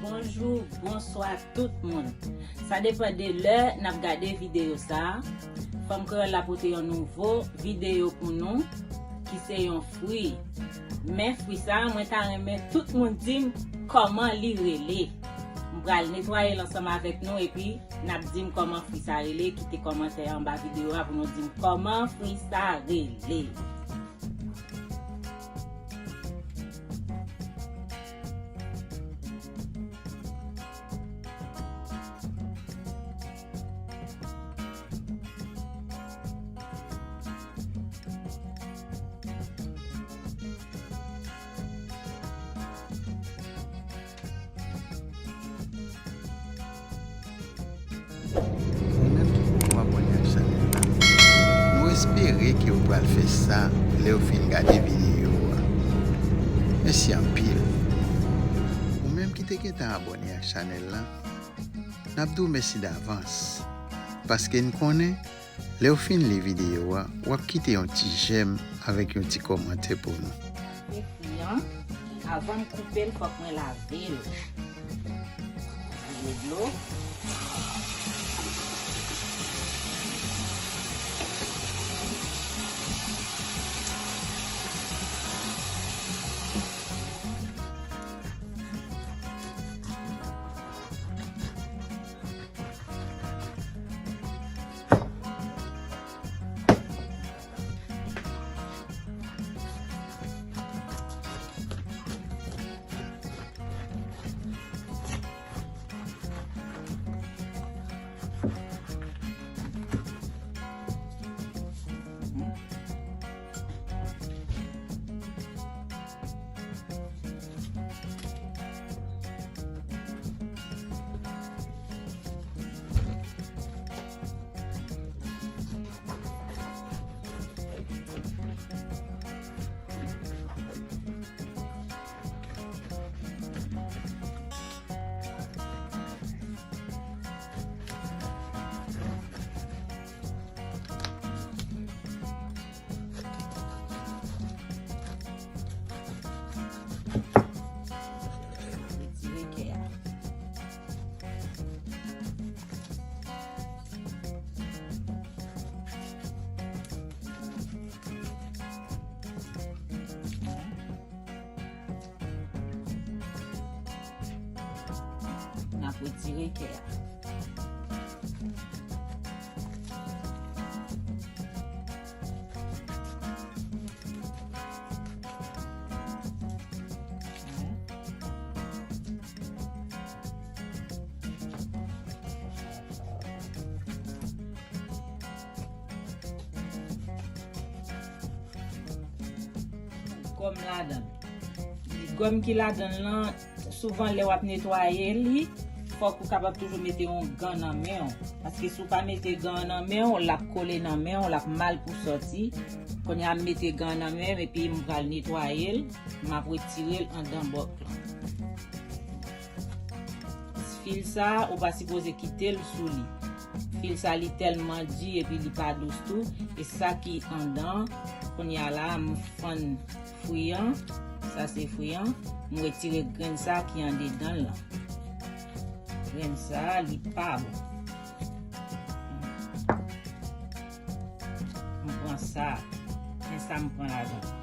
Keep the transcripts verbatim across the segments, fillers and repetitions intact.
Bonjou, bonswa tout moun. Sa depann de lè n ap gade videyo sa a. Fanm Kreyòl la pote yon nouvo videyo pou nou, ki se yon fwi. Men fwi sa a, mwen ta renmen tout moun di m kòman li rele. M pral netwaye l ansanm avèk nou, epi n ap di m kòman fwi sa rele. Kite kòmantè anba videyo a pou nou di m kòman fwi sa rele. Ou menm ki poko abòne ak chanèl la, nou espere ke w pral fè sa lè w fin gade videyo a. Mèsi anpil. Ou menm ki te gentan abòne ak chanèl la, n ap di w mèsi davans, paske n konnen lè w fin li videyo a, w ap kite yon ti jèm avèk yon ti kòmantè pou nou. Fwi an, avan m koupe l, fòk mwen lave l. Vide dlo. Retire kè a. N ap retire kè a. Gòm ladan l. Gòm ki ladan l lan, souvan lè w ap netwaye li, fòk ou kapab toujou mete yon gan nan men w. Paske si w pa mete gan an nan men w, l ap kole nan men w, l ap mal pou sòti. Kounye a m mete gan an nan men m, epi m pral netwaye l, m ap retire l anndan bòk lan. Fil sa, ou pa sipoze kite l sou li. Fil sa, li tèlman di epi li pa dous tou. E sa ki anndan, kounye a la, m fann fwi an. Sa se fwi an. M retire grenn sa ki andedan l lan. Grenn sa, li pa bon. M pran sa. Men sa m pran ladan.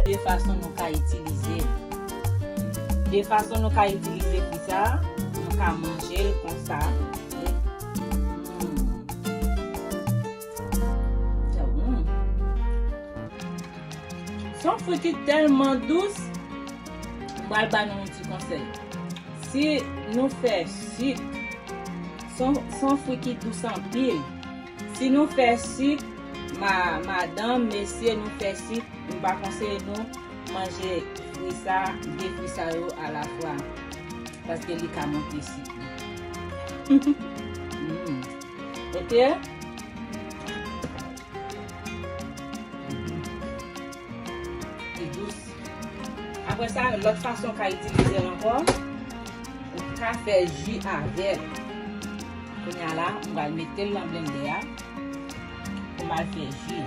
De fason nou ka itilize l. De fason nou ka itilize fwi sa, nou ka manje l konsa. Mm. Sa bon. Se yon fwi ki tèlman dous, m pral ba nou yon ti konsèy. Si nou fè sik, se yon, se yon fwi ki dous anpil. Si nou fè sik, ma-, madanm, mesye, nou fè sik, m pa konseye nou manje fwi sa, de fwi sa yo alafwa. Paske li ka monte sik. Mm. Ok? Li dous. Apre sa, lòt fason w ka itilize l ankò, ou ka fè ji avè l. Kounye a la, m pral mete l nan blendè a pou m al fè ji.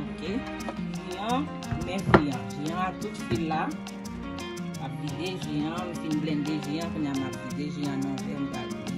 Ok. Ji an, men fwi an. Ji an ak tout fil la. M ap vide ji an, m fin blende ji an, kounye a m ap vide ji an nan vè, m pral